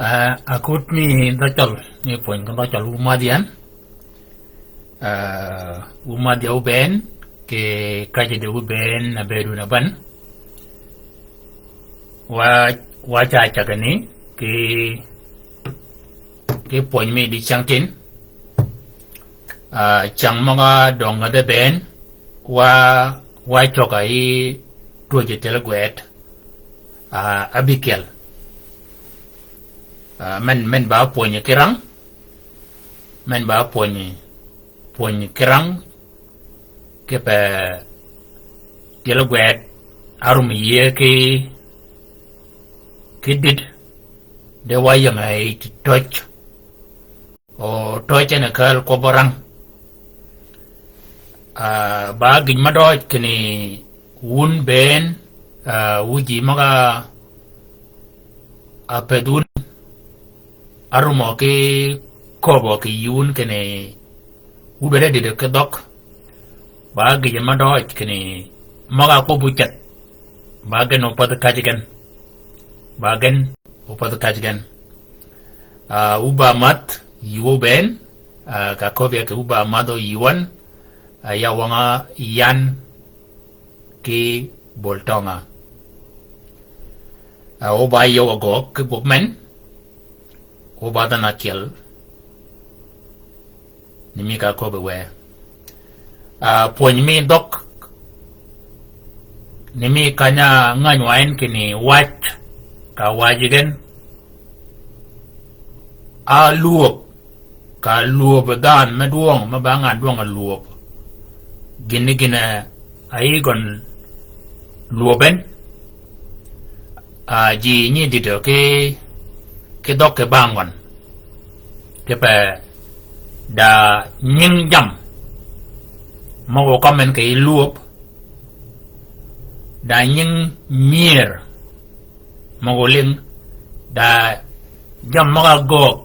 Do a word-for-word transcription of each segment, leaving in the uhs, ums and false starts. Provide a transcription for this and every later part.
Ah, akut mi dhø cøl, mi pwöny ki dhø cøl wu madh yan. Ah, wu madh ya wu bënn, ki kajji di wu bënn, a bëëd wun a bän. Wa, wa ca cagani, ki, ki pwöny mi di cyäng tin. Ah, cyäng møg-a döng-a dhi bënn, wa, wa cøg-a yi twöjji tyel gwed, ah, ábïkyel. Ah, men, men ba pwönyi ki rang, men ba pwönyi, pwönyi ki rang, kipe tyel gwed, árum yïëy ki, ki dïd, de wa ying-a yi töj. O töj en a kääl kwøbb-a rang. Ah, ba gïj mø døøj kinni wun bënn, ah, wu ji møg-a, a pëdh wun, árumø ki köbbø kì yï wun kinni wu dwaddi dïdø ki dhøg. Ba gïj mø døøj kinni møg-a kwøbbu ceth. Ba gen ópädhi kajji gen. Ba gen ópädhi kajji gen. Ah, wu ba madh yï wøw bënn, ah, ka köbbi ya kì wu ba madh yï wøn, ah, ya wøng-a yan ki bol tøng-a. Ah, wu ba yï wø göög ki gwøb men, wu ba dhanhø ákyel, ni mi ka köbbi wë. Ah, pwöny mi dhøg, ni mi kany-a ngäny wa en kinni waj, ka waj gen, a lwöb, ka lwöb dhanhø me dwøng, me ba ngan dwøng a lwöb. Gïn ni gïn-a, a yï gøn lwöb en, ah, ji nyi dïdø ki, ki dhøg ki bang gøn. Kipe da nying jammì møg-a kømmi en kì yij lwöb, da nying myër møg-a ólïng, da jammì møg-a göög,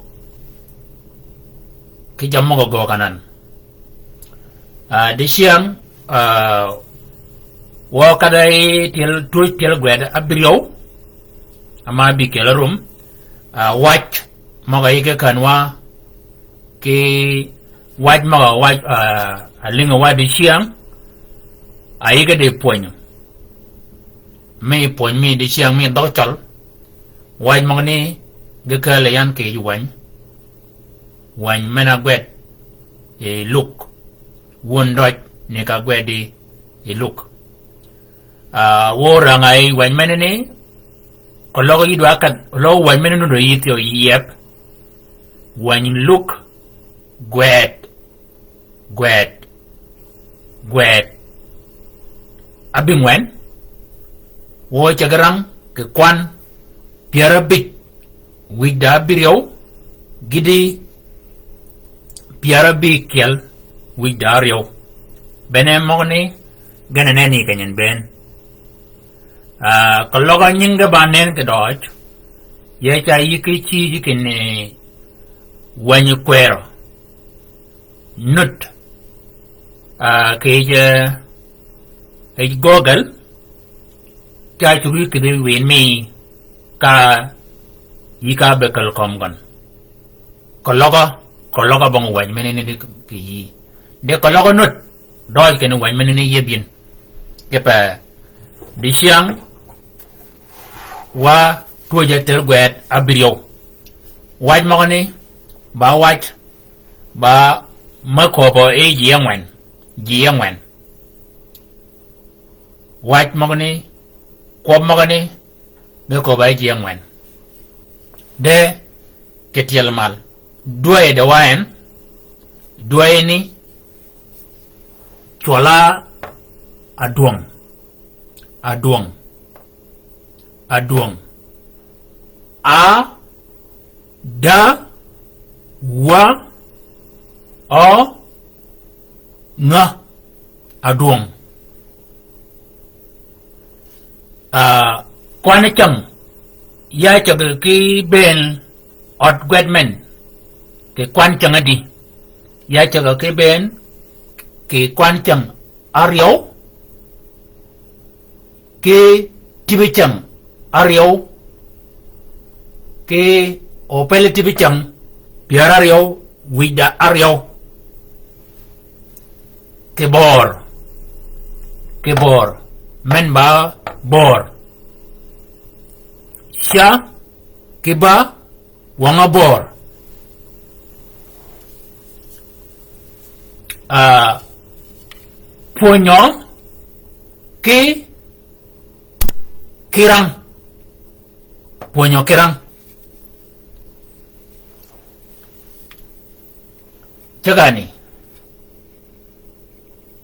ki jammì møg-a göög anan. Ah, dicyäng, ah, wø kadø yi tyel, twöj tyel gwed ábïryew, ama bïkyel árum, ah, waj møg-a yïg ki kän wa, ki waj møg-a waj, ah, alïngi wa dicyäng, a yïg ki di pwönyø. Mi pwöny mi dicyäng mi dhøg cøl, waj møgani ge kääl yan kì yij wäny. Wäny men-a gwed yi Luk. Wun døj ni ka gwed yi, yi Luk. Ah, wø rang-a yi wäny menani, keløg yï dwa ka, keløg wäny menani dwa yï thyew yieb. Wäny Luk gwed, gwed, gwed. Abïngwen, wø ceg rang kì kwan pyär ábïj wïj da ábïryew, gïti pyär ábïkyel wïj da áryew. Bene møgani, gen a nenni kenyi bënn. Ah, keløg nying ge ba nen kì døøj, ya ca yïg ki cïj kinni wäny kwërø. Nud. Ah, kì yij, eh, yij Google, ka cuggi kïdhi wïn mi ka yï ka be käl kömi gøn. Keløg, keløg bong wäny menani di kì yï. Di keløg nud, døøj kinni wäny menani yieb yïn. Kipe dicyäng wa twöjji tyel gwed ábïryew. Waj møgani, ba waj, ba me köbbø yi ji ángwen, ji ángwen. Waj møgani, kwøb møgani, me köbbø yi ji ángwen. De, kì tyel mal. Dwäy de wa en, dwäy ni, cwøl-a adwøng, adwøng, adwøng. A, da, wa, ø, ngä, adwøng. Ah, kwan cyäng, ya cäg ki bënn ød gwed men, kì kwan cyäng ádi, ya cäg ki bënn, kì kwan cyäng áryew, ki tïbi cyäng áryew, ki Opele tïbi cäng pyär áryew wïj da áryew. Kibor. Kibor. Men ba bor. Ca ki ba wøng-a bor. Ah, pwönyø ki, ki rang. Pwönyø ki rang. Cägani.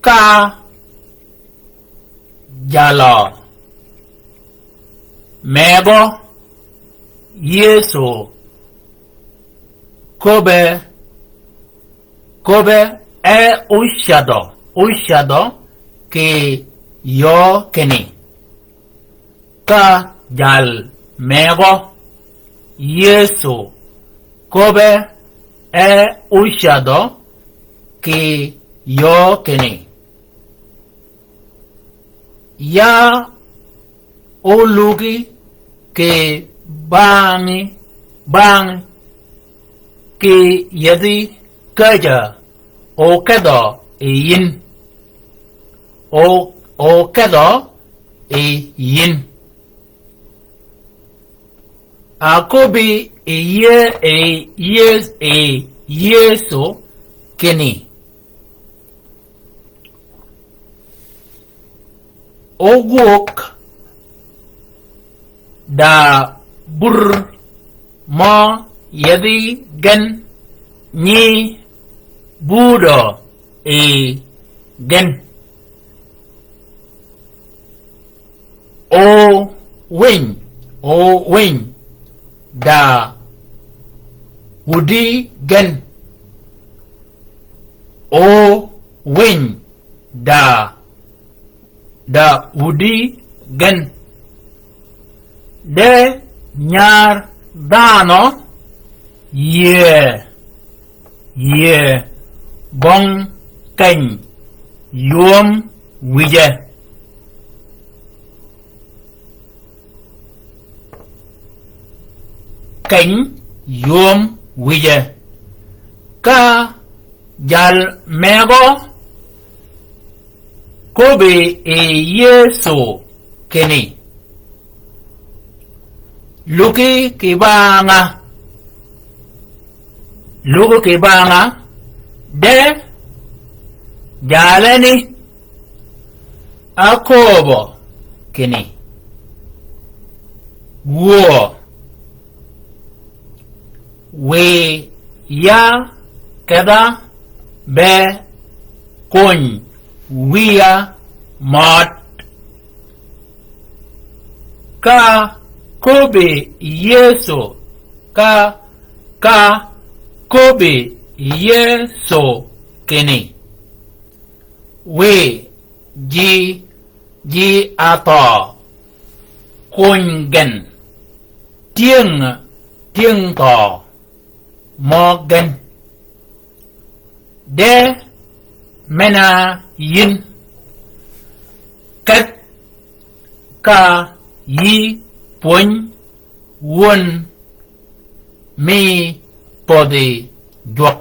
Ka jalø megø Yëso köbbe, köbbe e ócädhø, ócädhø kì yöö kinni. Ka jal megø Yëso köbbe e ócädhø kì yöö kinni. Ya ólukí kì bangí, bangí kì yethi käjja okedhø yi yïn. O, okedhø yi yïn. Aköbbi yi yie, yi yie, yi Yëso kinni. Ogwøg da bur mø yethi gen nyi budø yi gen. O winy, o winy, da wudi gen. O winy, da, da wudi gen. De nyar dhanhø yie, yie gøng keny ywöm wïje. Keny ywöm wïje. Ka jal megø köbbi yi Yëso kinni. Lukí kì bangá. Lukí kì bangá. De jaleni ákööbø kinni. Wuö. Wiya kedha be kony wiya møt. Ka köbbi Yëso, ka, ka köbbi Yëso kinni. Wiy ji, ji athøø kony gen. Tyëng, tyëng thøø mø gen. De men-a yïn kedh ka yï pwöny wön mi pödhi jwøk.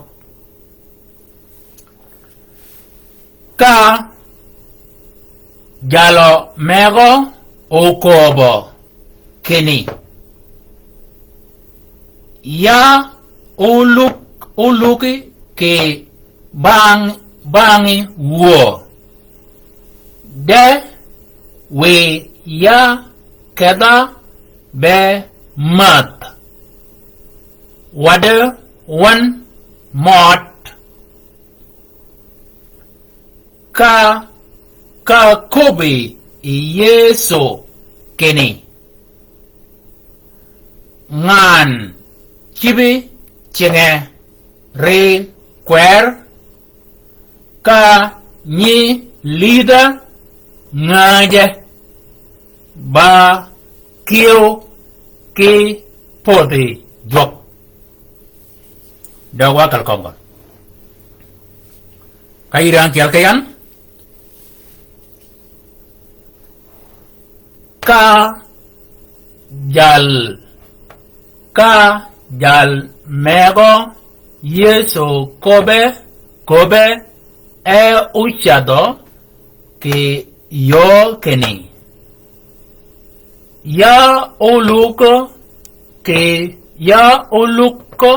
Ka jalø megø okööbø kinni, ya oluk, oluki kì bang, bangí wuö. De wiya kedha be mäth. Waddi wøn møt. Ka, ka köbbi yi Yëso kinni, ngan cïbi cinge ri kwer, ka nyi lidha ngäjje ba kiew ki pödhi jwøk. Døg wa kal köngø. Ka yï ran tyel ki yan. Ka jal, ka jal megø Yëso köbbe, köbbe e ócädhø kì yöö kinni. Ya ólukø kì, ya ólukø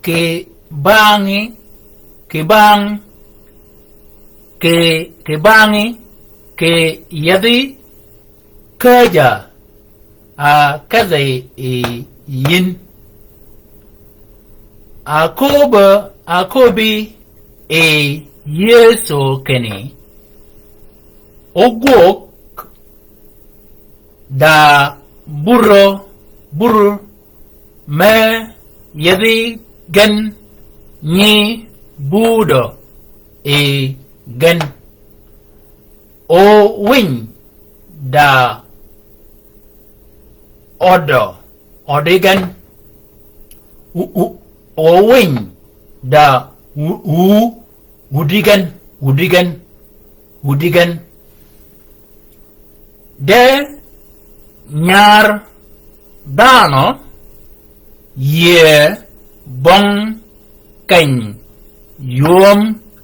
kì bangí, kì bang, kì, kì bangí, kì yethi käjja, a kedhi yi yïn. Aköbbi, aköbbi yi Yëso kinni, ógwøg da burø, burø me yethi gen nyi budø yi gen. Owiny da odø, odi gen. U, u, owiny da u, u, udi gen, udi gen, udi gen. De nyar dhanhø yie bøng keny ywöm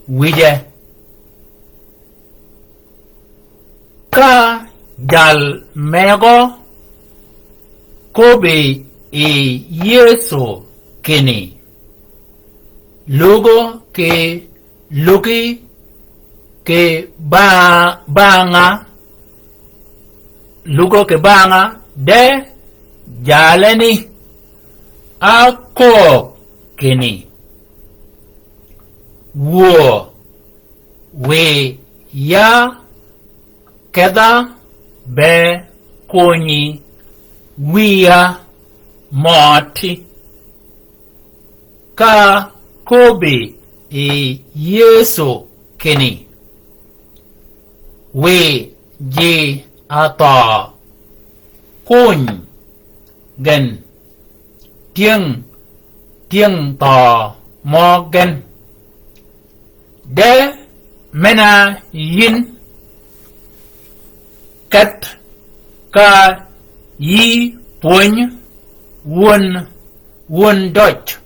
wïje. Ka jal megø köbbi yi Yëso kinni, lugø kì, lugi kì ba, banga, lugø kì banga, de jaleni, akööb kinni, wuö, wiya kedha be konyi wiya møti. Ka köbbi yi Yëso kinni, wiy ji athøø kony gen tyëng, tyëng thøø mø gen. De men-a yïn kedh ka yï pwöny wun, wun døj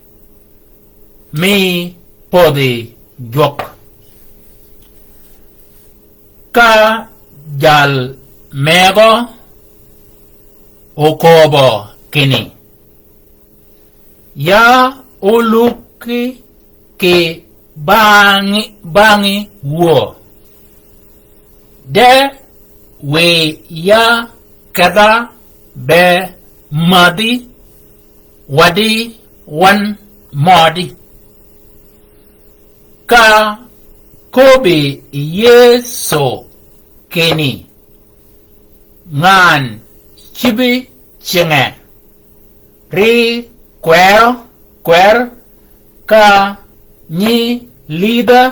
mi podhi jwøk. Ka jal megø oköbø kinni, ya oluki kì bangí, bangí wuö. De wiya kedha be mädhi waddi wan mødi. Ka köbbi Yëso kinni, ngan cïbi cinge, ri kwerø kwer ka nyi lidha,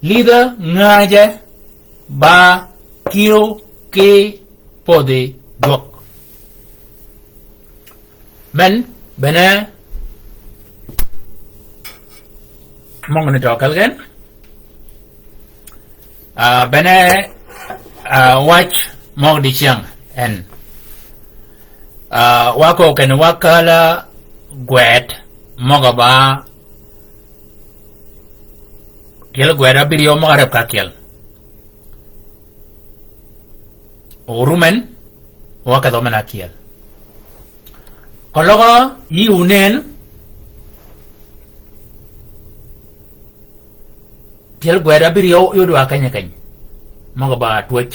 lidha ngäjje ba kïu ki podhi jwøk. Men bene møgø ni tø kelgen. Ah, bene, ah, wac møg di cyäng en. Ah, wa köög kenni wa källi gwed møg-a ba tyel gwed abïryew møg-a rep ka kyel. Oru men, wa kedhø men akyel. Keløg yï onen, tyel gwed abïryew yod wa keny-a keny. Møg-a ba twöj.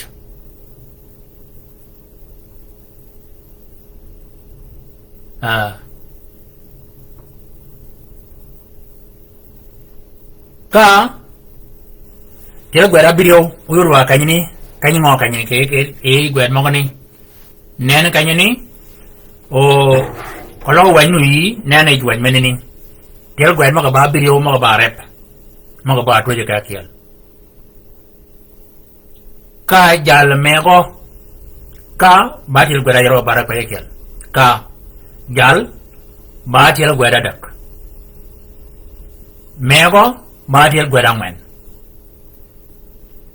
Ah. Ka tyel gwed abïryew oyod wa kenyni, keny ngø kenyni kì, kì, kì gwed møgø ni. Nen kenyni, o, keløg wänyi yï, nen yij wänyi menani. Tyel gwed møg-a ba abïryew møg-a ba rep. Møg-a ba twöj ka kyel. Ka jal megø, ka ba tyel gwed ayerø ba rep ka kyel. Ka jal ba tyel gwed adäg. Megø ba tyel gwed angwen.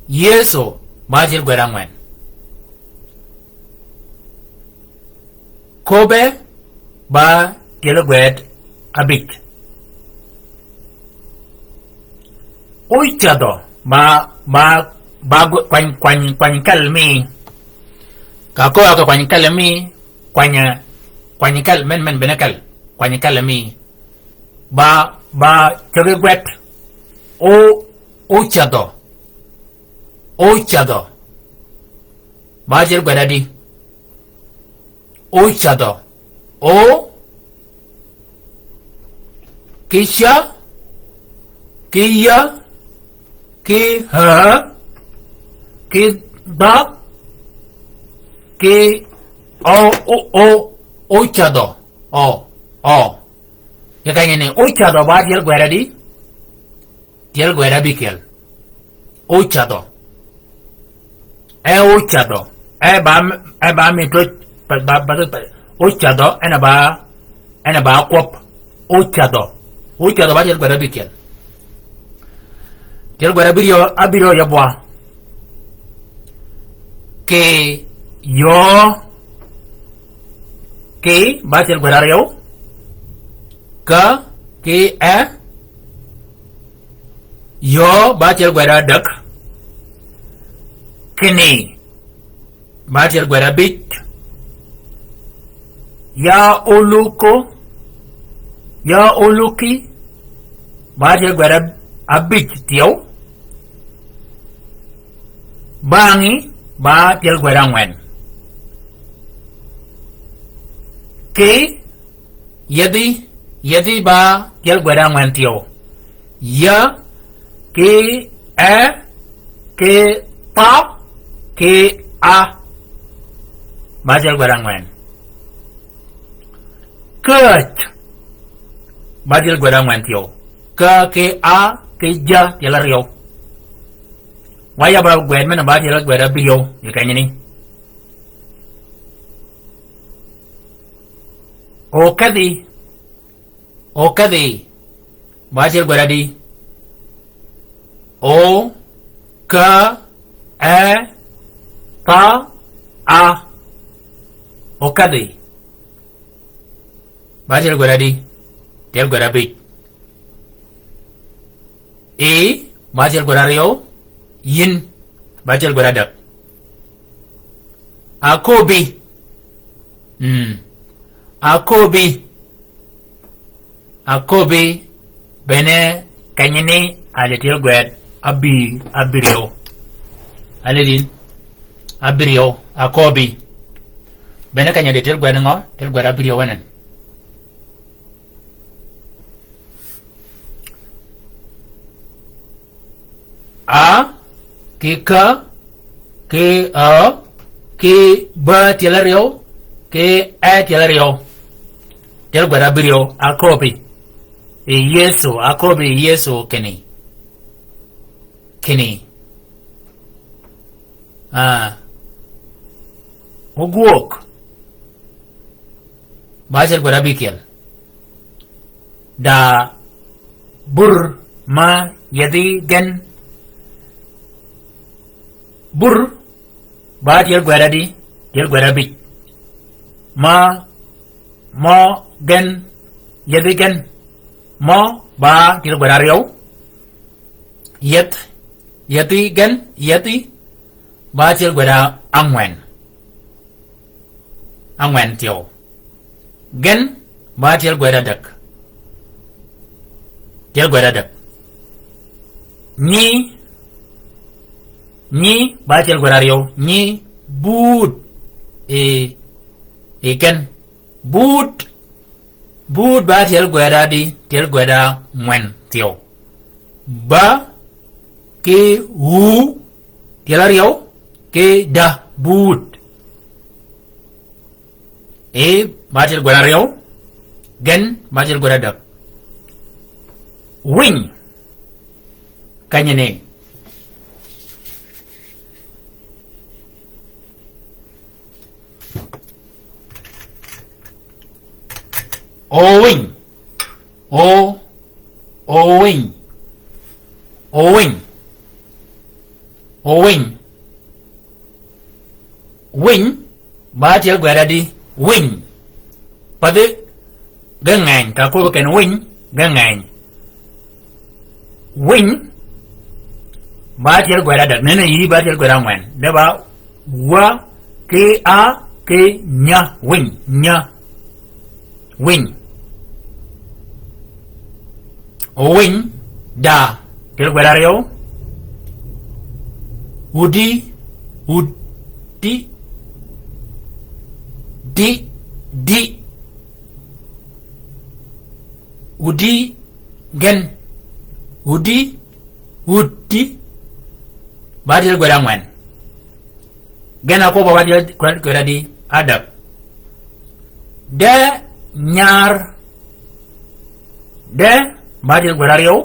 Yëso ba tyel gwed angwen. Köbbe ba Tyel gwed abij. Ócädhø, ba, ba, ba gw-, kwany, kwany, kwany kal mi. Ka köö a kì kwany kal mi, kwany, kwany kal, men, men bene kal, kwany kal mi. Ba, ba cägi gwed. Ó, ócädhø. Ócädhø. Ba tyel gwed adi. Ócädhø. Ó. Ki ca. Ki ya. Ki ha. Ki dha. Ki o, o, o. Ócädhø. Ó. Ó. Kì kenyi ni ócädhø ba tyel gwed adi. Tyel gwed abïkyel. Ócädhø. E ócädhø. E ba, e ba mi töj, ba, ba, ba, ba, ócädhø, en a ba, en a ba kwøb. Ócädhø. Ócädhø ba tyel gwed abïkyel. Tyel gwed abïryew, abïryew yebwa. Ki yø. Ki, ba tyel gwed aryew. Ka, ki, e. Yø, ba tyel gwed adäg. Kini, ba tyel gwed abij. Ya oluko. Ya oluki, ba tyel gwed ab-, abij thyew. Bang'i, ba tyel gwed angwen. Ki, yedhi, yedhi ba tyel gwed angwen thyew. Ya, ki, e, ki, pa, ki, a. Ba tyel gwed angwen. Käj. Ba tyel gwed angwen thyew. Ka, ki, a, ki, ja, tyel aryew. Wa ya ba gwed men ba tyel gwed abïryew, yi kenyi ni. Okedhi. Okedhi. Ba tyel gwed adi. O, ka, e, tha, a. Okedhi. Ba tyel gwed adi. Tyel gwed abij. I, ba tyel gwed aryew. Yin, ba tyel gwed adäg. Aköbbi. Mm. Aköbbi. Aköbbi bene kenyi ni ale tyel gwed abï-, abïryew. Ale din? Abïryew, aköbbi. Bene kenyi ni tyel gwed ngø? Tyel gwed abïryew wenen. A, ki ka, ki a, ki ba tyel aryew, ki e tyel aryew. Tyel gwed abïryew, aköbbi. I Yëso, aköbbi i Yëso kini. Kini. Ah. Ogwøg. Ba tyel gwed abïkyel. Da bur ma yedhi gen. Bur ba tyel gwed adi, tyel gwed abïj. Ma, mø gen, yedhi gen. Mø ba tyel gwed aryew. Yeth, yethi gen, yethi, ba tyel gwed angwen. Angwen thyew. Gen, ba tyel gwed adäg. Tyel gwed adäg. Nyi, nyi, ba tyel gwed aryew. Nyi, bud, e, e gen. Bud, bud ba tyel gwed adi, tyel gwed angwen thyew. Ba, ki u, tyel aryew, ki da, bud. E, ba tyel gwed aryew, gen, ba tyel gwed adäg. Winy, kenyi ni. Owiny. O, owiny. Owiny. Owiny. Winy, ba tyel gwed adi, winy. Padhi, Ge ngeny, ka kobo ken winy, ge ngeny. Winy, ba tyel gwed adek, nene yi ba tyel gwed angwen. De ba, wa, ki a, ki nya, winy, nya. Winy. Owiny, da, tyel gwed aryew. Udi, udi, di, di. Udi, gen. Udi, udi. Ba tyel gwed angwen. Gen akobo ba tyel gwed, gwed adi, adek. De, nyar. De, ba tyel gwed aryew.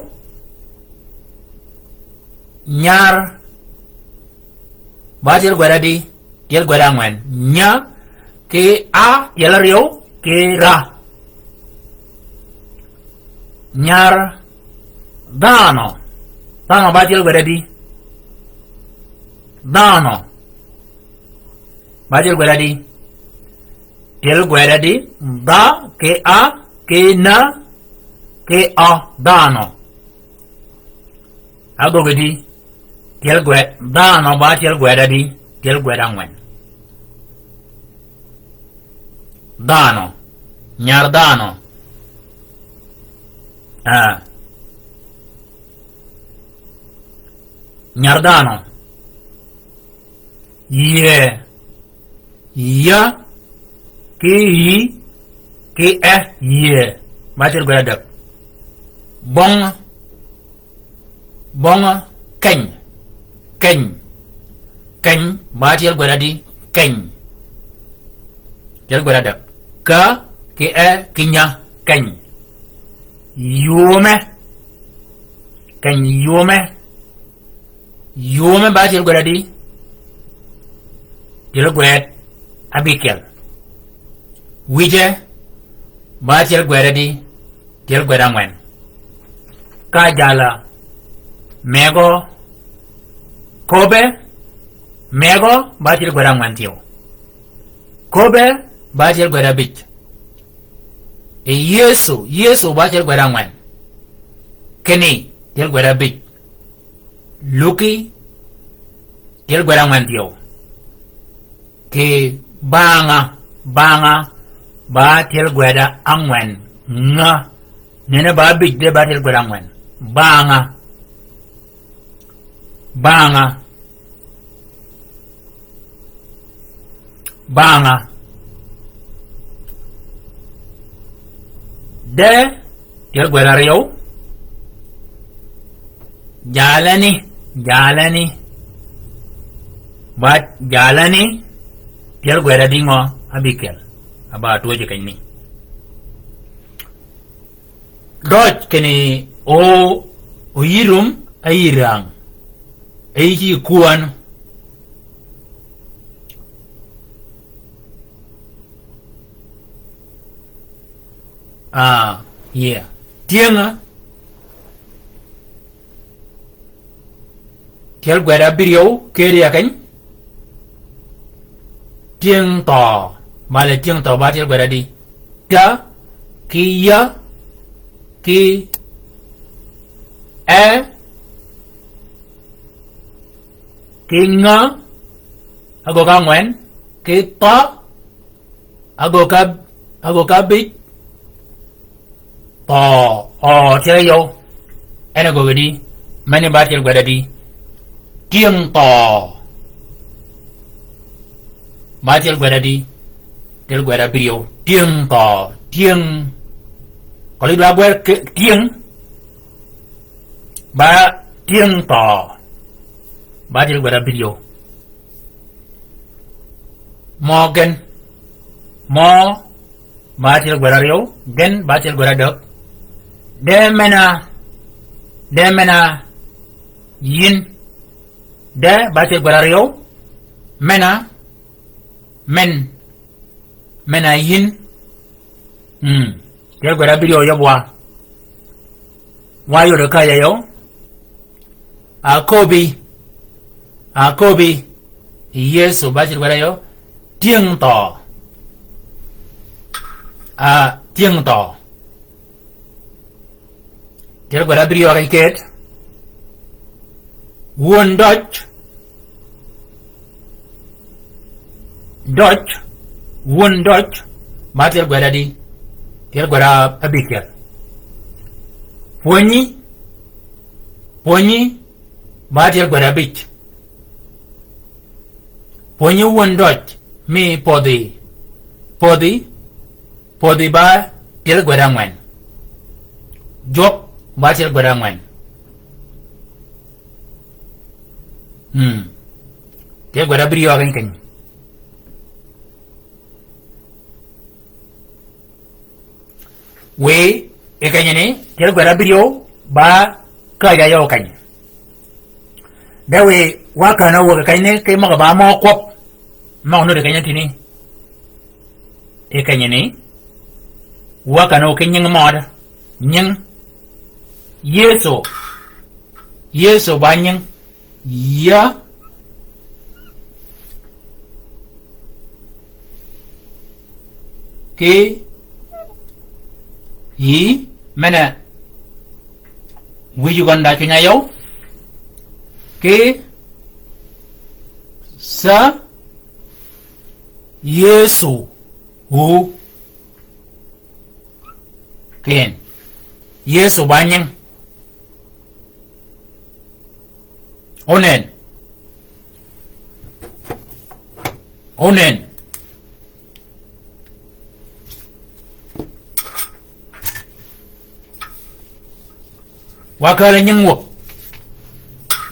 Nyar. Ba tyel gwed adi, tyel gwed angwen. Nya, ki a, tyel aryew, ki ra. Nyar, dhano. Dhano ba tyel gwed adi. Dhano. Ba tyel gwed adi. Tyel gwed adi. Dha, ki a, ki na, ki a, dhano. Agogi di, tyel gwed, dhano ba tyel gwed adi, tyel gwed angwen. Dhano, nyar dhano. Ah. Nyar dhano. Yie. Ya. Ki yi. Ki e. Yie. Ba tyel gwed adek. Bong. Bong. Keny. Keny. Keny. Ba tyel gwed adi. Keny. Tyel gwed adek. Ka. Ki e. Ki nya. Keny. Yume. Keny yume. Yume ba tyel gwed adi. Tyel gwed abikel. Wije ba tyel gwed adi. Tyel gwed angwen. Ka jala. Mego. Kobe. Mego ba tyel gwed angwen thyew. Kobe ba tyel gwed abij. E Yesu, Yesu ba tyel gwed angwen. Kini, tyel gwed abij. Luki, tyel gwed angwen thyew. Ki banga, banga, ba tyel gwed angwen. Nga, nene ba abij de ba tyel gwed angwen. Banga. Banga. Banga. De, tyel gwed aryew. Jalani, jalani. Ba, jalani, tyel gwed adi ngo, abikel. Aba twöjji kenyni. Døj kinni o, o yï rum, a yï rang. A yï ci kwän. Ah, yeah. Tyëng-a. Tyel gwed abïryew, keri akeny. Tyëng thøø. Bale tyëng thøø ba tyel gwed adi. Ta, ki ya, ki e, ki nga, agöggi angwen, ki thøø, agöggi, agöggi abij, thøø, o, tyel aryew. En agöggi di, meni ba tyel gwed adi. Tyëng thøø. Ba tyel gwed adi. Tyel gwed abïryew. Tyëng thøø. Tyëng. Kølli dwa gwer ke-, tyëng. Ba tyëng thøø. Ba tyel gwed abïryew. Mø gen. Mø ba tyel gwed aryew, gen ba tyel gwed adäg. De men-a, de men-a yïn. De ba tyel gwed aryew, men-a, men, men-a yïn. Mm. Tyel gwed abïryew yøb wa. Wa yod ka ya yøw. Aköbbi. Aköbbi. Yesu ba tyel gwed aryew. Tyëng thøø. A, tyëng thøø. Tyel gwed abïryo keny ket. Wuon døj. Døj. Wuon døj. Ma tyel gwed adi. Tyel gwed abïkyel. Pwönyi. Pwönyi. Ma tyel gwed abïj. Pwönyi wuon døj mi podhi. Podhi. Podhi ba tyel gwed angwen. Jwøk ba tyel gwed angwen. Hmm. Tyel gwed abïryo keny keny. Wiy, yi kenyini, tyel gwed abïryo ba käjj-a yøw keny. De wiy, wa kän-a wöggi kenyini, ki møg-a ba mø kwøb. Møg-a nuti keny-a tïni. Yi kenyini, wa kän-a wöggi ki nying mø da. Nying. Yëso. Yëso ba nying. Ya. Ki. Yi. Mene. Wïj gøn da cwiny-a yøw. Ki. Sa. Yëso. Wu. Ken. Yëso ba nying. Onen. Onen. Wa kääl-a nying wäg.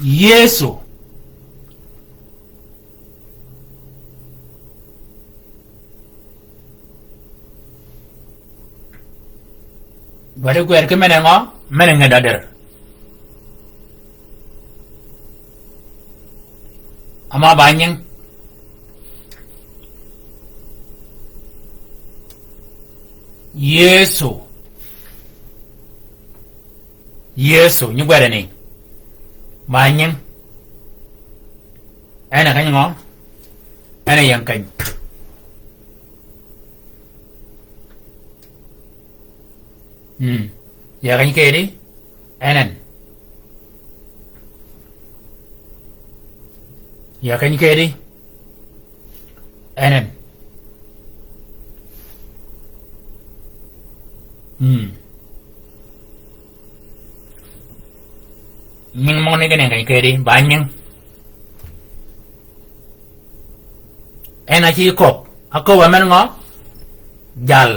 Yëso. Gwed gwer ki mene ngø? Mene nged adder. Ama ba nying. Yëso. Yëso, nyi gwed ni. Ba nying. En a keny ngø? En a ying keny. Hmm. Ya keny kedi? En en. Ya keny kedi? En en. Hmm. Nying møgø ni gïn en keny kedi, ba nying. En a cï köbbi, aköbbi men ngø? Jal.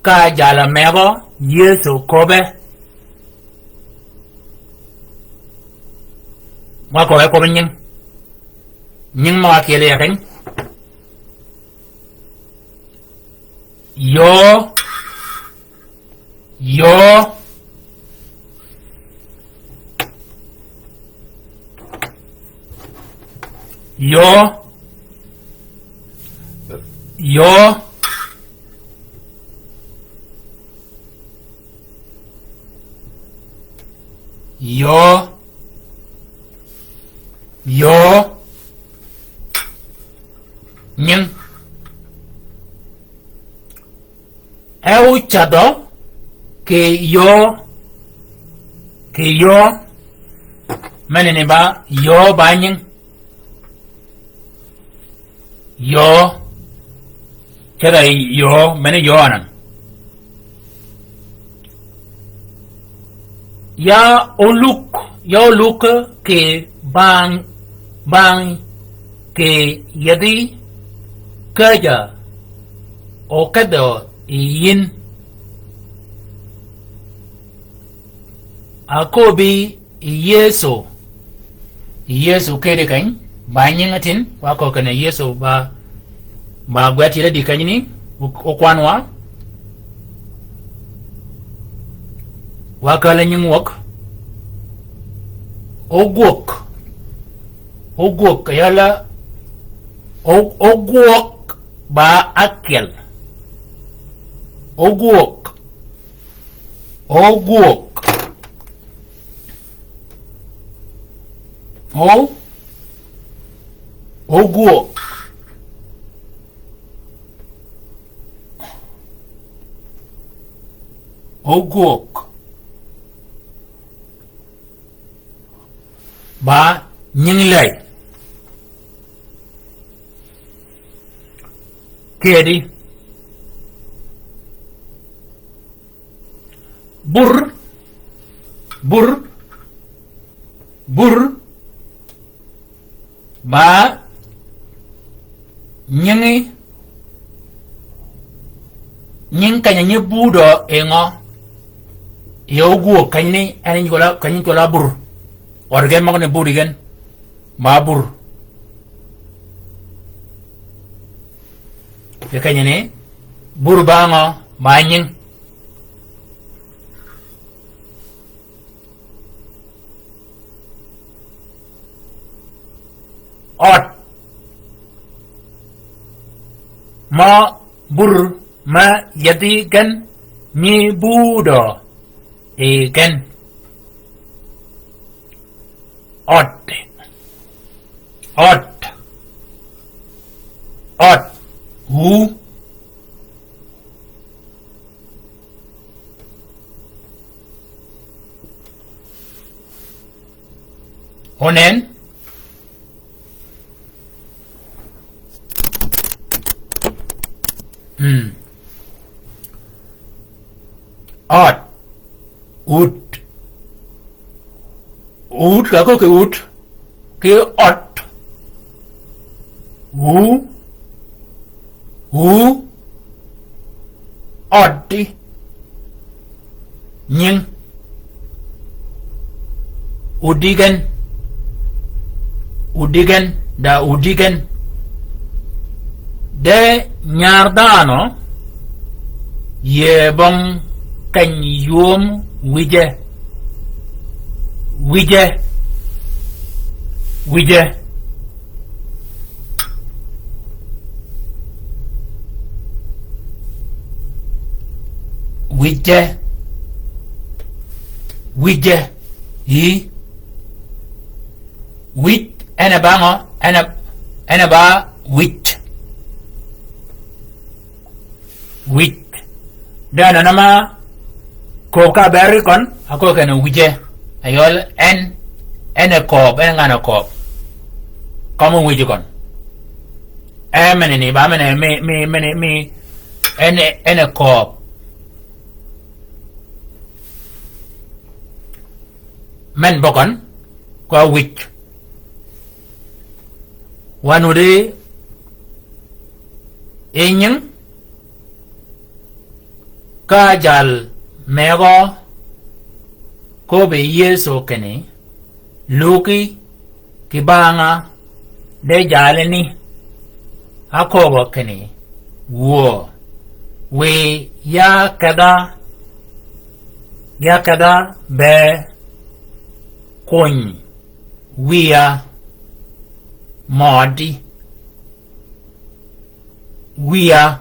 Ka jal-a megø, Yëso köbbe. Wa köbbe, köbbe nying. Nying mø wa kyel yi keny. Yöö. Yöö. Yöö. Yöö. Yöö. Yöö. Nying. E ócadhø kì yöö, kì yöö, mene ni ba yöö ba nying. Yöö. Cedhø yöö, mene yöö anan. Ya óluk, ya óluk kì bang, bang kì yedhi käjj-a okedhø yi yïn. Aköbbi Yëso. Yëso kedi keny, ba nying atin, wa köög kinni Yëso ba, ba gwed tyel di keny ni, o-, okwan wa. Wa kääl-a nying wäg. Ogwøg. Ogwøg, yala. O-, ogwøg ba ákyel. Ogwøg. Ogwøg. O-, ogwøg. Ogwøg. Ba nying ley. Kedi. Bur. Bur. Bur. Ba nyingi, nying keny-a nyi budø yi ngø? Yi ogwøg kenyni, en nyi cwøl-a, keny-a nyi cwøl-a bur. Ød gen møgani bur yi gen. Ba bur. Yi kenyni, bur ba ngø? Ba nying. Ød. Mø bur me yethi gen nyi budø yi gen. Ød. Ød. Ød. Wu. Onen. Hmm. Ød. Ut. Ut, ka köög ki ut. Ki ød. Wu. Wu. Ødi. Nying. Udi gen. Udi gen. Da udi gen. De nyar dhanhø. Ye bong keny ywöm wije. Wije. Wije. Wije. Wije. Yi. Wij. En a ba ngø? En a, en a ba wij. Wij. De na nama kööb ka beri køn, a köög ken wije. A yøl en, en e kööb, en ngan e kööb. Kømmi wiji køn. E mene ni, ba mene mi, mi, mene mi, en, en e kööb. Men bø køn, ka wij. Wan wudi, inying, ka jal megø köbbi Yëso kinni, luki kì banga de jalani, aköbø kinni, wuö, wiy ya kedha, ya kedha be kuny wiya mødi. Wiya.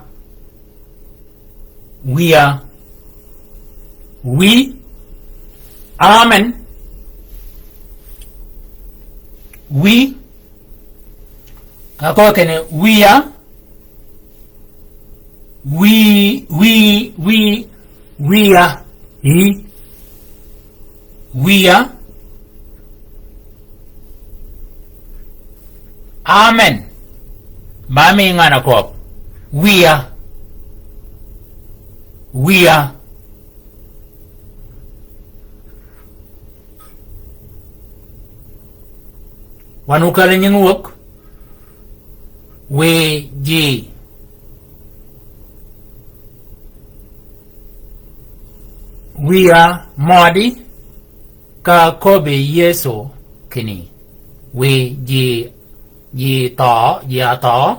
Wiya. Wi. Amen. Wi. Ka kø kinni wiya. Wi, wi, wi, wiya. Yi. Wiya. Amen. Ba mi ngan a kööb. Wiya. Wiya. Wan wu kali nying wøk. Wiy ji. Wiya mødi ka köbbi Yëso kinni. Wiy ji, ji thøø, ji athøø.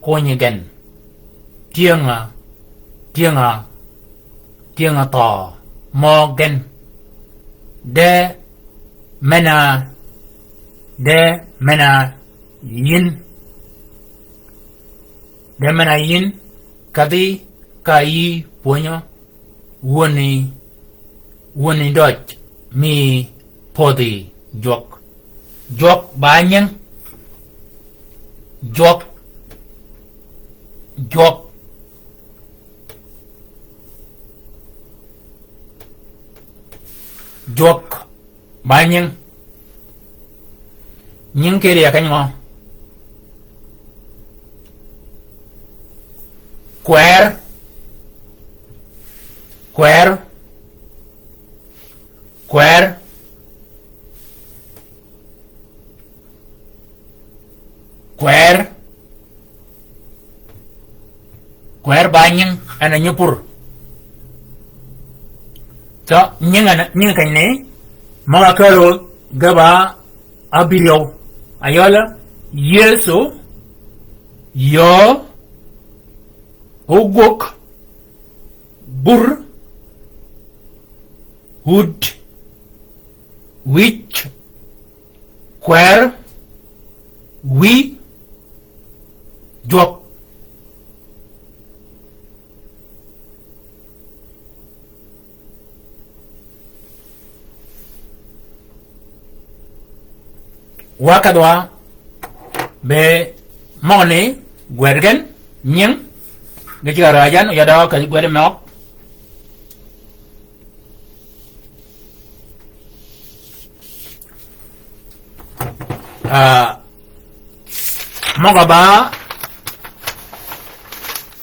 Kunyi gen. Tyëng-a, tyëng-a, tyëng-a thøø. Mø gen. De men-a, de men-a yïn. De men-a yïn, kadhi ka yï pwönyo. Wöni, wöni døj mi pödhi jwøk. Jwøk ba nying. Jwøk. Jwøk. Jwøk ba nying. Nying kedi ya keny ngø? Kwer. Kwer. Kwer. Kwer. Kwer ba nying, en a nyipur. So, nying en, nying keny ni, møg-a kälø ge ba abïryew. Ayøl, Yëso, yöö, ogwøg, bur, wud, wïj, kwer, wïy, jwøk. Wa kedhwa be møgø ni gwed gen nying, ge cigg-a raajan, oyadø ke gwed møg. Ah, møg-a ba,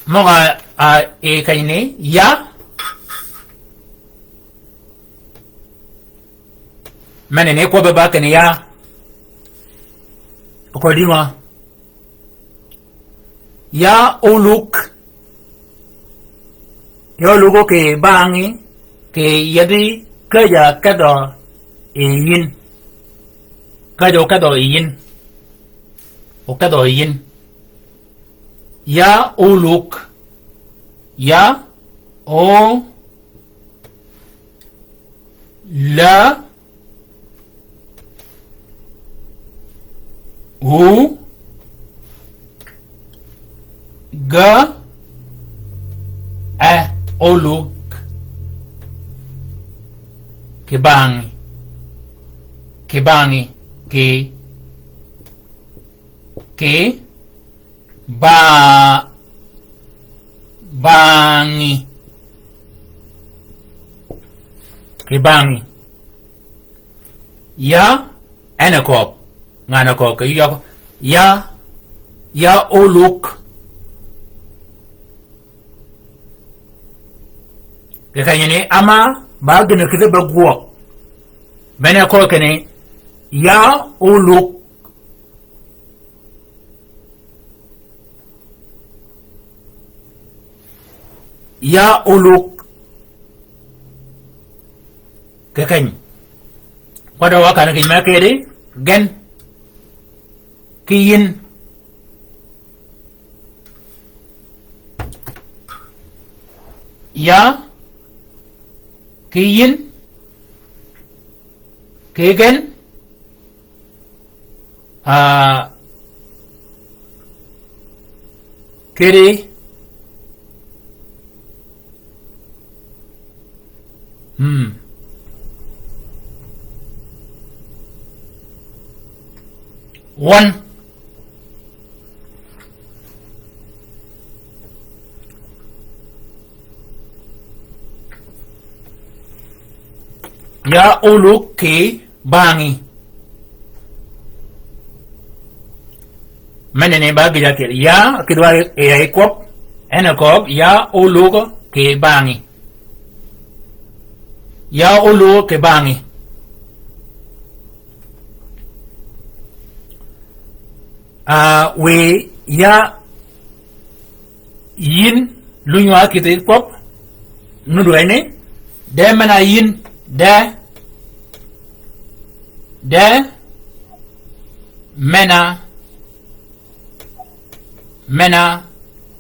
møg-a, ah, e keny ni, ya. Men ni kwøbbe ba kinni ya. Okodi ngø? Ya olug. Ya olug kì bangí, kì yethi käjj-a kedhø yi yïn. Käjj-a okedhø yi yïn. Okedhø yi yïn. Ya olug. Ya o La. U. Ga. E. Olug. Kì bangí. Kì bangí. Kì. Kì. Ba, bangí. Kì bangí. Ya, en a kööb. Ngan a kööb, kì yøg. Ya, ya olug. Kì kenyi ni, ama, ba gïn-a kïdhi be gwøg. Bene kööb kinni, ya olug. Ya olug. Kì keny. Kwadø wa kan keny me kedi, gen. Kì yïn. Ya. Kì yïn. Kì gen. Ah, kedi. Hmm. Wøn. Ya olug kì bangí. Mene ni ba gïj-a ákyel. Ya, kidwa ya ikwøb. En a kööb, ya olug kì bangí. Ya olug kì bangí. Ah, wiy ya yïn lunywa kïdhi kwøb, nuti ni, de men-a yïn, de, de men-a, men-a,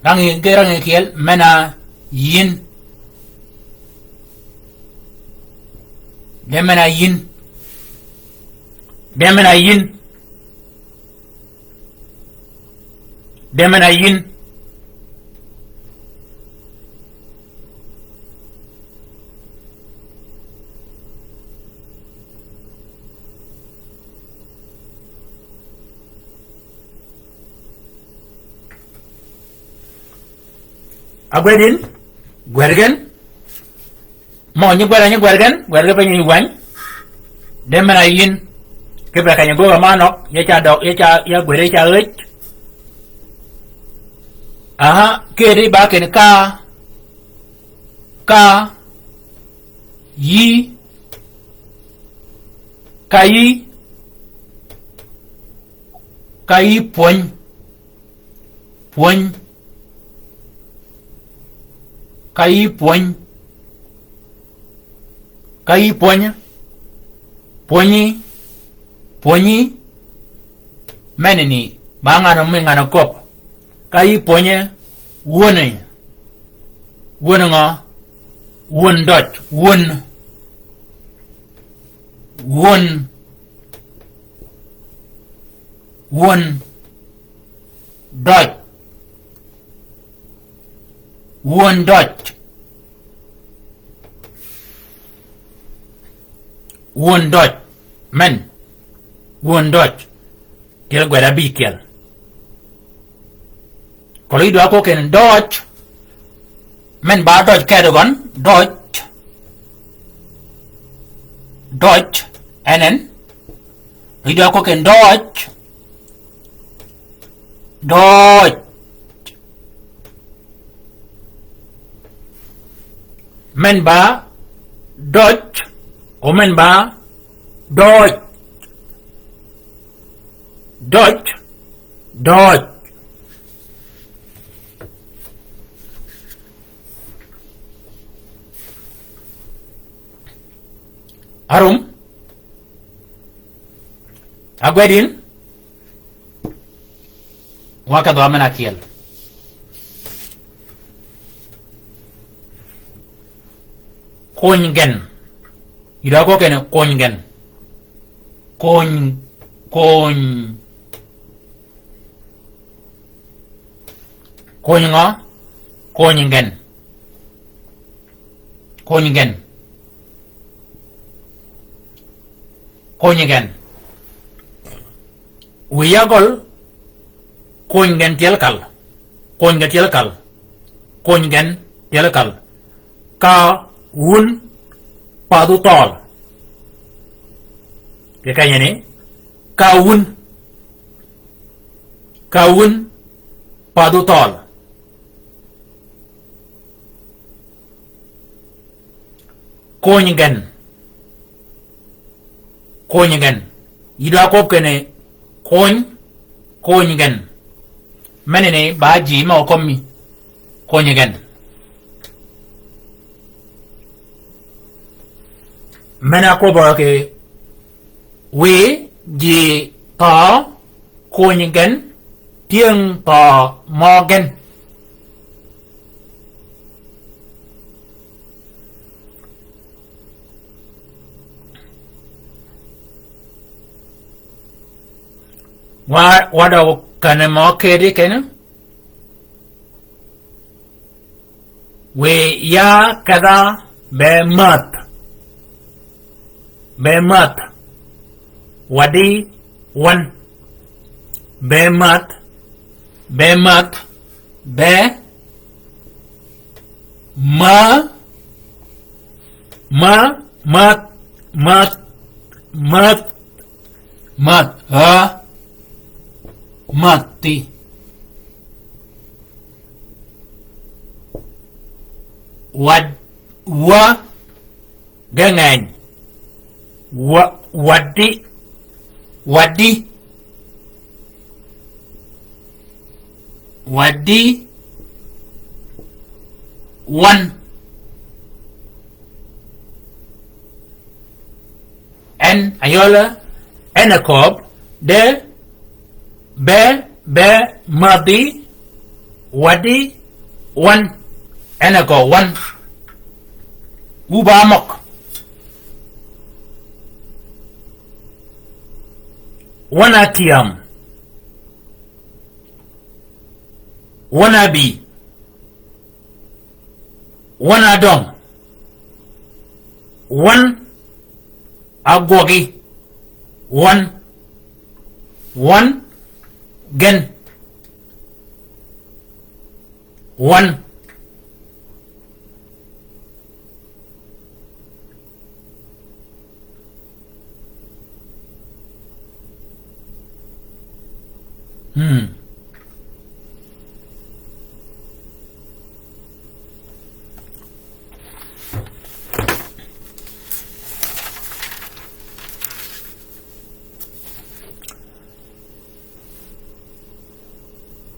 rang-a, ge rang-a kyel, men-a yïn. De men-a yïn. De men-a yïn. De men-a yïn. Agwedin, gwergen. Mø nyi gwed, nyi gwergen, gwergen pe nyi wany. De men-a yïn. Kipe keny-a göggi ma nok, ya ca døg, ya ca, ya gwed, ya ca ëj. Aha, kedi ba kinni ka, ka, yï, ka yï, ka yï pwöny. Pwöny. Ka yï pwöny. Ka yï pwöny. Pwönyi. Pwönyi. Menani, ba ngan-a mi ngan-a köbb. Ka yï pwönyi. Wöni. Wöni ngø? Wön døj. Wön. Wön. Wön. Døj. Wön døj. Wön døj. Men. Wön døj. Tyel gwed abïkyel. Kolo yï dwa ko kinni døj. Men ba døj kedi gøn. Døj. Døj. En en. Yï dwa ko kinni døj. Døj. Men ba døj, o men ba døj. Døj, døj. Arum. Agwedin. Wa kedhø amen akyel. Kony gen. Yï dwa ko kinni kony gen. Kony, kony. Kony ngø? Kony gen. Kony gen. Kony gen. Wiy ya gøl, kony gen tyel kal. Kony gen tyel kal. Kony gen tyel kal. Ka wun path óthøøl. Kì kenyani, ka wun, ka wun path óthøøl. Kony gen. Kony gen. Yï dwa köbb kinni kony, kony gen. Menani ba ji me okömmi. Kony gen. Men-a köbb-a kì wiy ji thøø, kony gen, tyëng thøø mø gen. Wa, wa døg kene mø kedi kene. Wiy ya kedha be mäth. Be mäth. Waddi wan. Be mäth. Be mäth. Be ma, ma, mäth, mäth, mäth, mäth, ha, mäth ti. Wad, wa, ge ngeny. Wa, waddi. Waddi. Waddi. Wan. En, ayøl, en a köbb, de, be, be, mädhi, waddi, wan. En a köbb, wan. Wu ba møg. Wan a tyam. Wan a bï. Wan a døng. Wan a gwøgi. Wan. Wan gen. Wan. Hmm.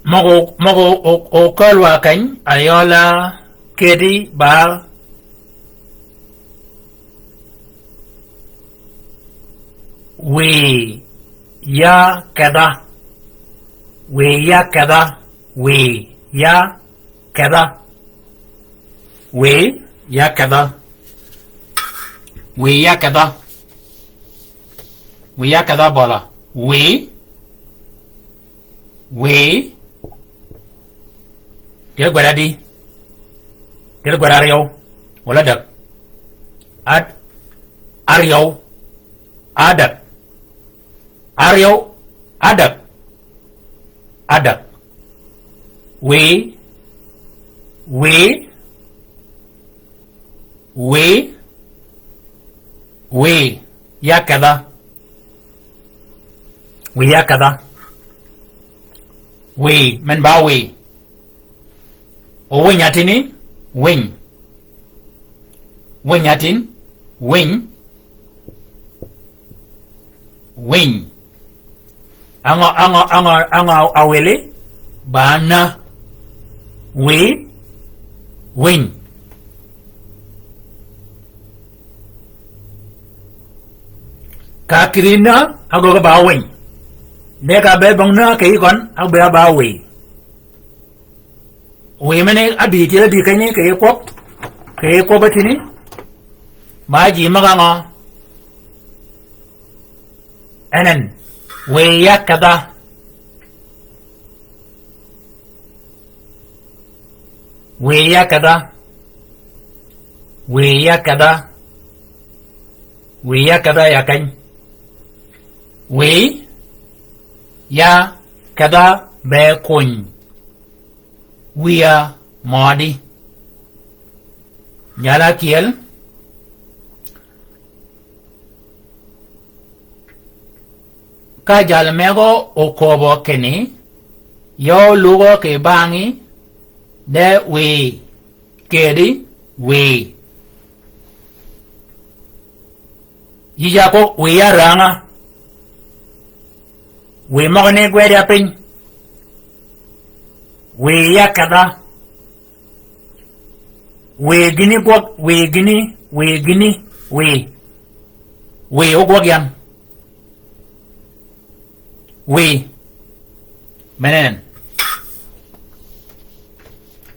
Møg-a, møg-a o, o, okölwa keny, ayøla kedi ba wiy ya kedha. Wiy ya kedha. Wiy ya kedha. Wiy ya kedha. Wiy ya kedha. Wiy ya kedha bøla. Wiy. Wiy. Kì gwed adi? Kì gwed aryøw. Walà adäg. Ad-, aryøw. Adäg. Aryøw. Adäg. Adäg. Wiy. Wiy. Wiy. Wiy ya kedha. Wiy ya kedha. Wiy, men ba wiy. O winy atini, winy. Winy atin, winy. Winy. Angø, angø, angø, angø awili? Ba na. Wiy, winy. Ka kïdhi na, agöggi ba winy. De ka be bong na kì yï køn, ábe ba wiy. Wiy mene ábï tyel ábï kenyi kì yï kwøb, kì yï kwøb atini. Ba ji møg-a ngø? En en. Wiy ya kedha. Wiy ya kedha. Wiy ya kedha. Wiy ya kedha ya keny. Wiy ya kedha be kuny. Wiya mødi. Jal ákyel. Ka jal mego oköbbi kinni, ya ólugø kì bangí, de wiy, kedi wiy. Yïj ya ko wiy ya ranga. Wiy møgø ni gwed ya piny. Wiy ya kedha. Wiy gïni gwøg, wiy gïni, wiy gïni, wiy. Wiy ógwøg yan. Wiy. Men en en.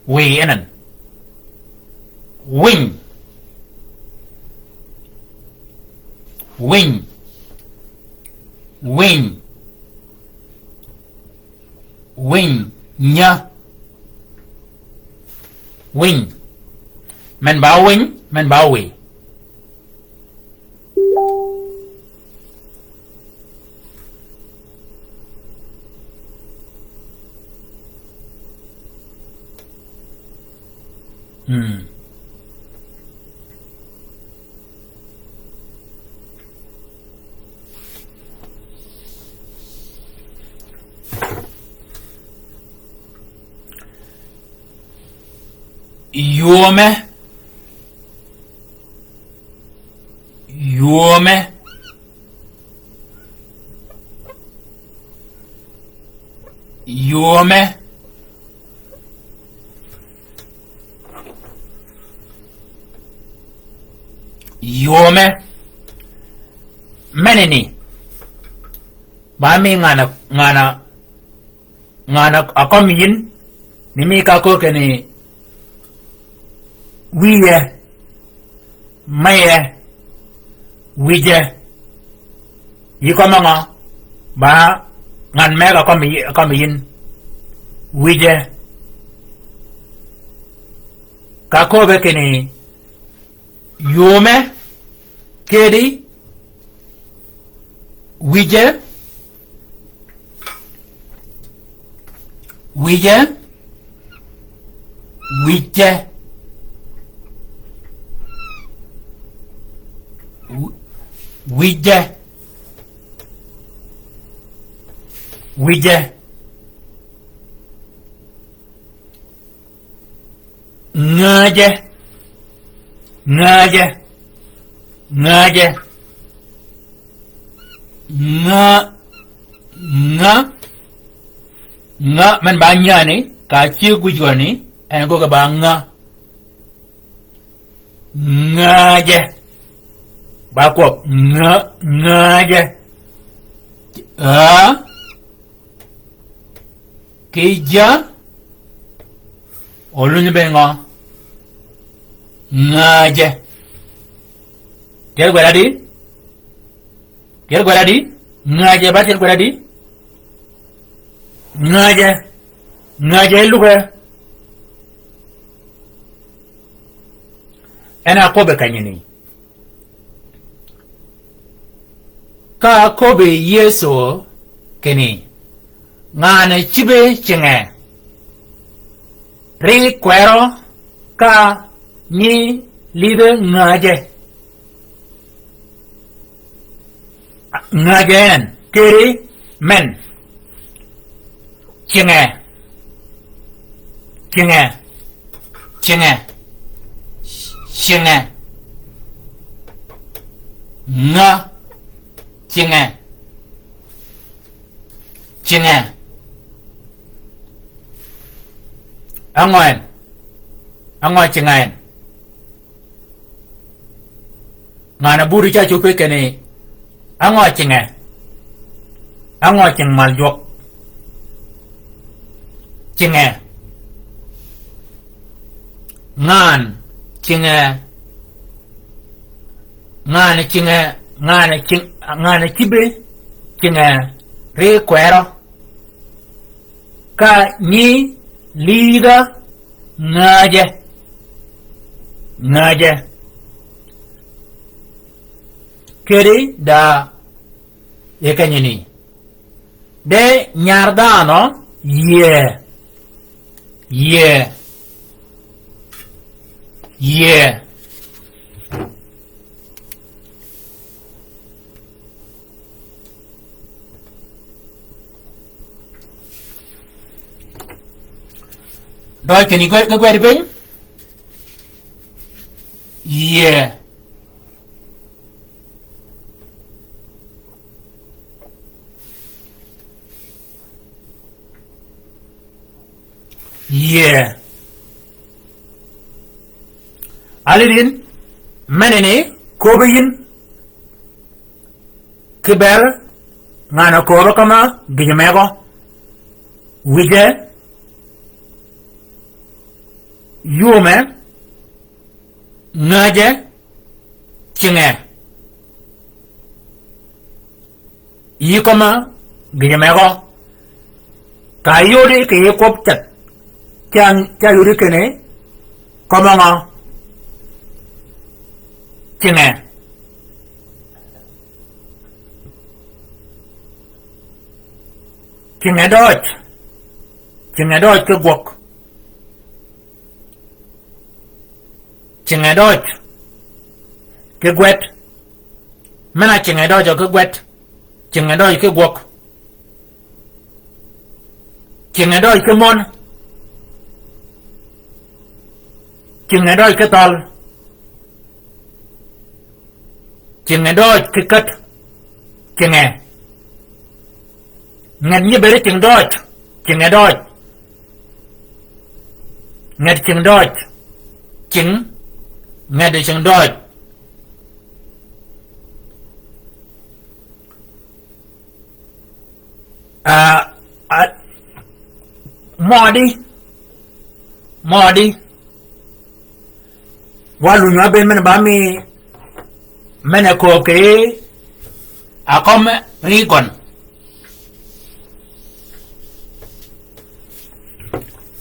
Wiy en en. Winy. Winy. Winy. Winy. Nya. Winy. Men ba winy, men ba wiy. Hmm. Ywöme. Ywöme. Ywöme. Ywöme. Meneni. Ba mi ngan a, ngan a, ngan a, a kømmi yïn, ni mi ka köög kinni wiye, meye, wije. Yï kømmi ngø? Ba ngan meg a kømmi, a kømmi yïn. Wije. Ka kööbe kinni ywöme, kedi wije, wije, wije, wi-, wije, wije. Ngäjje. Ngäjje. Ngäjje. Ngä, ngä, ngä, men ba nyani, ka cie gwij gøni, en gø ka ba ngä. Ngäjje. Ba kwøb, ngä, ngäjje. Aa. Kì ja. Olunyi be ngø. Ngäjje. Tyel gwed adi. Tyel gwed adi. Ngäjje ba tyel gwed adi. Ngäjje. Ngäjje lugge. En a kwøbbe kenyini. Ka áköbbi Yëso kinni, ngan-a cïbe cinge, ri kwerø ka nyi lidhe ngäjje. Ngäjje en, kiri men. Cinge. Cinge. Cinge. Cinge. Ngä. Cinge. Cinge. Ang'wen. Ang'wen cinge en. Ngan-a buri ca cubbi kinni, ang'o cinge? Ang'o cing mal jwøk? Cinge. Ngan cinge. Ngan cinge, ngan cing, ngan cibbi cinge ri kwerø. Ka nyi lidha ngäjje. Ngäjje. Kiri da yi kenyini. De nyar dhanhø yie. Yie. Yie. Døøj kinni gwed, gwed piny. Yie. Yie. Alidin, meneni, köbbi yin, ki ber, ngan-a köbbe kama, gïjø megø, wije, yume, ngäjje, cinge. Yï kømma gïjø megø. Ka yodi kì yï kwøb ceth. Ca, ca yodi kinni kømma ngø? Cinge. Cinge døøj. Cinge døøj ki gwøg. Cinge døøj ki gwed. Men-a cinge døøj ki gwed. Cinge døøj ki gwøg. Cinge døøj ki møn. Cinge døøj ki thøl. Cinge døøj ki käd. Cinge. Nget nyi bëëd cing døøj. Cinge døøj. Nget cing døøj. Cing. Nget cing døøj. Ah, ah, mødi, mødi. Wa lunyi wa bënn men-a ba mi, men-a kööb kì yï, a kømmi ri gøn.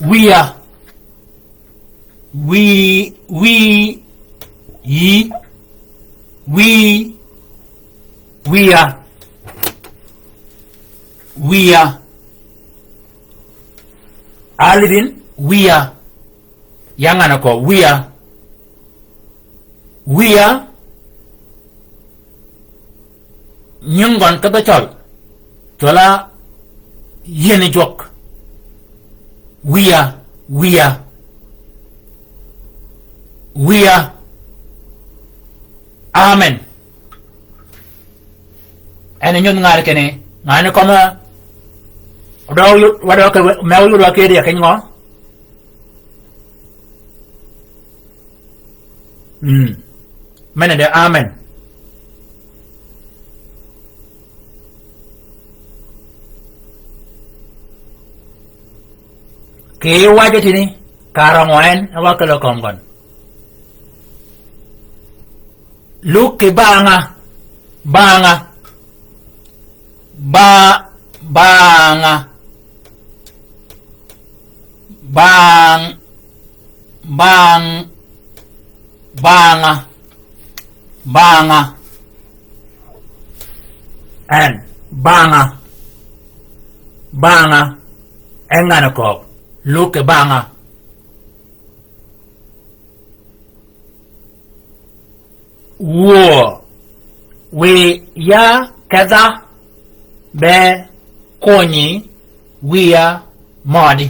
Wiya. Wi, wi, yi, wi, wiya, wiya. Alidin, wiya. Yangana ko, wiya. Wiya. Nying gøn ki dhø cøl. Cwøl-a yien jwøk. Wiya, wiya. wiya. Amen. En nyudh ngar kene, ngan kome, wadøg, wadøg ke, me oyud wa kedi ya keny ngø? Mm. Mene de amen. Ki waje tini, kara ngwen, wa kelo kom kon. Luk ki banga, banga, ba, banga, bang, bang, banga, banga. En, banga, banga, en ngan kok, luk ki banga. Wuö, wiya kedha be kunyi wiya mødi.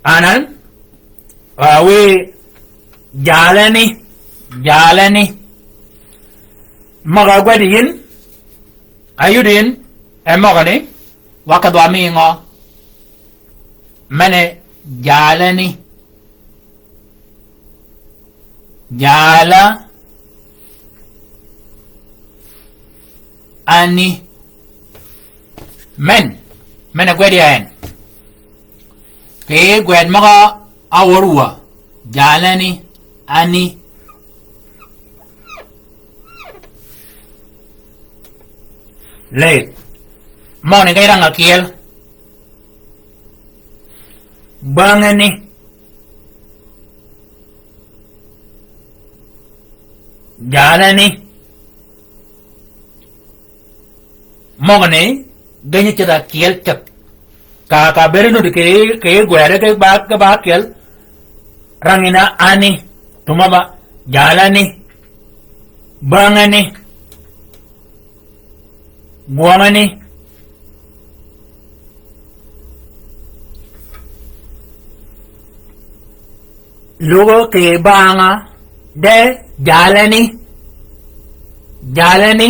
Anan, a wiy jalani, jalani. Møg-a gwed yin, ayud yin, e møgani, wa kedhwa mi ngø? Mene jalani. Jala ani. Men, men e gwed ya en. Ki gwed møg-a wør wa. Jala ni, ani. Lek. Møgani ge rang akyel. Bangeni. Jalani. Møgani, genyi ceth akyel ceth. Ka, ka beri nudi ki, ki gwede ki ba, ki ba akyel. Rangina ani. Tuma ba, jalani. Bangeni. Gwøngani. Lugo ki banga de jalani. Jalani.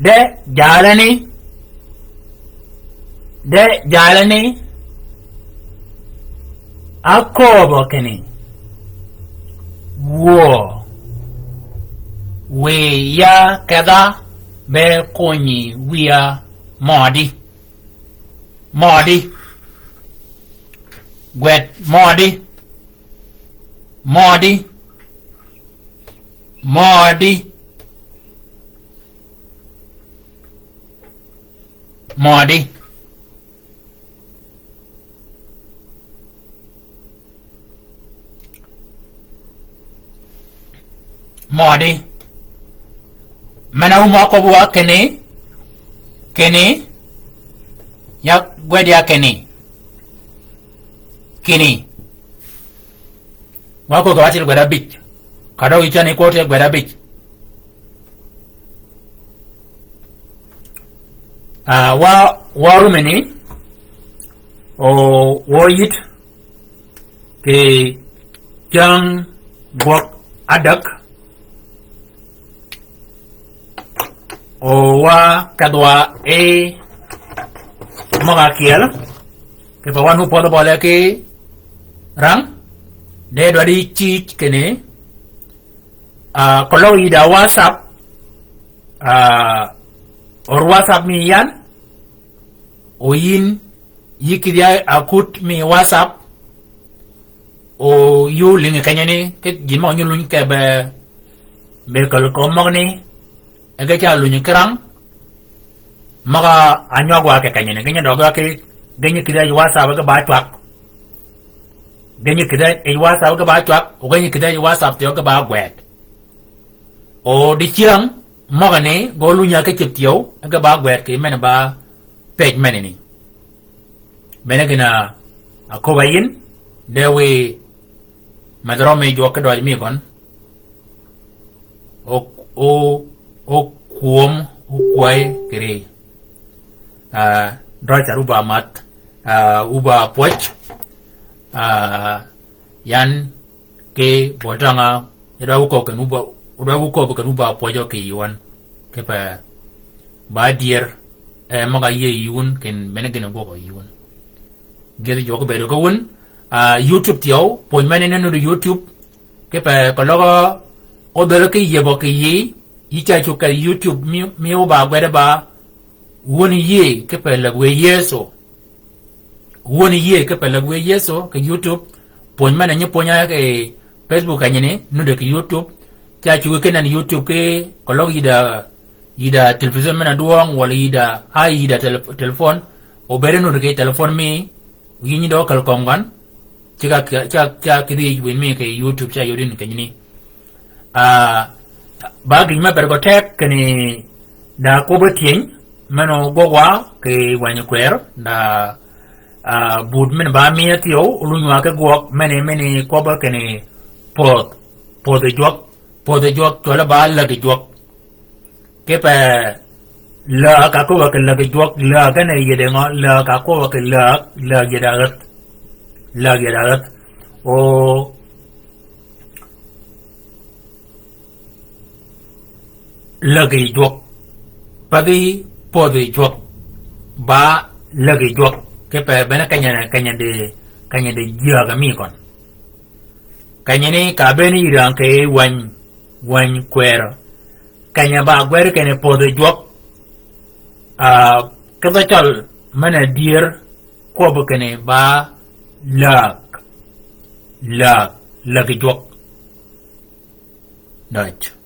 De jalani. De jalani. Aköbø kinni, wuö, wiya kedha be kunyi wiya mødi. Mødi. Gwed mødi. Mødi. Mødi. Mødi. Mødi. Men-a wum-a áköbbi wa kinni, kinni, ya gwed ya kinni. Kinni. Wa áköbbi wa til gwed abij. Ka døg yi cani kwøb til gwed abij. Ah, wa, wa rumeni, o, wa yit, kì cäng gwøg adäg, o wa kedhwa yi møg-a kyel, kì pa wan wu pödhi bøle ki rang, de dwaddi cïj kinni, ah, keløg yïddi a WhatsApp, ah, or WhatsApp mi yan, o yin, yï kïdhi a akut mi WhatsApp, o yï ólïngi kenyani, ki gïn møg-a nyi luny ke be, be kal kömi møgani, e ge ca luny ki rang, møg-a ánywag wa kì kenyani, ge nyi døg wa ki, ge nyi kïdhi a yi WhatsApp ge ba cwag. Ge nyi kïdhi a yi WhatsApp ge ba cwag, o ge nyi kïdhi a yi WhatsApp thyew ge ba gwed. O dicäng, møgani, ge ólunyi ki cïb thyew, ge ba gwed kì men ba pej menani. Bene gïn-a áköbba yin, de wiy medh rømmi jwøk ki døj mi gøn. O, o, o kwöm, o kwäy kì ri. Ah, dø car wu ba math, ah, wu ba pwøj, ah, yan ki bøl tanga, idwa wu köbbi kenni wu ba, idwa wu köbbi kenni wu ba pwøjø kì yï wøn. Kipe ba dyër, eh, møg-a yïëy yï wun, kinni bene gïn-a gwøg yï wun. Gïth jwøk bëëd ki wun, ah, YouTube thyew, pwöny men ni nuti YouTube, kipe keløg odhäl ki yïëbø kì yï, yï ca cuggi YouTube mi, mi wu ba gwed ba, wun yïëy kipe läg wë Yëso. Wun yïëy kipe läg wë Yëso kì YouTube, pwöny men ni nyi pwönya kì Facebook kenyini, nuti kì YouTube, ca cuggi ki nen YouTube ki keløg yïda, yïda television men-a dwøng, walà yïda, a yïda tele-, telephone, obëëd nuti kì telephone mi, yï nyi dø kel kömi gøn, ci ka, ca, ca kïdhi wïn mi kì YouTube ca yodi ni kenyini. Ah, ba gïn me bëëd gø teg kinni da kwøbbi tyëny, men-a gwøgwa kì wänyi kwër, da, ah, but men ba miya thyew, olunywa ki gwøg, men ni, men ni kwøbbi kinni pödh, pödhi jwøk, pödhi jwøk, cwølle ba lägi jwøk. Kipe läg ka kwøbbi kì lägi jwøk, läg gene yede ngø, läg ka kwøbbi kì läg, läg yede aädh. Läg yede aädh. O lägi jwøk. Pädhi pödhi jwøk. Ba lägi jwøk. Kipe bene keny-a, keny-a di, keny-a di jyäg mi køn. Kenyini ka bene yï rang kì wäny, wäny kwër. Keny-a ba gwed kinni pödhi jwøk. Ah, ki dhø cøl men-a dyër kwøbbi kinni ba läg, läg, lägi jwøk. Døj.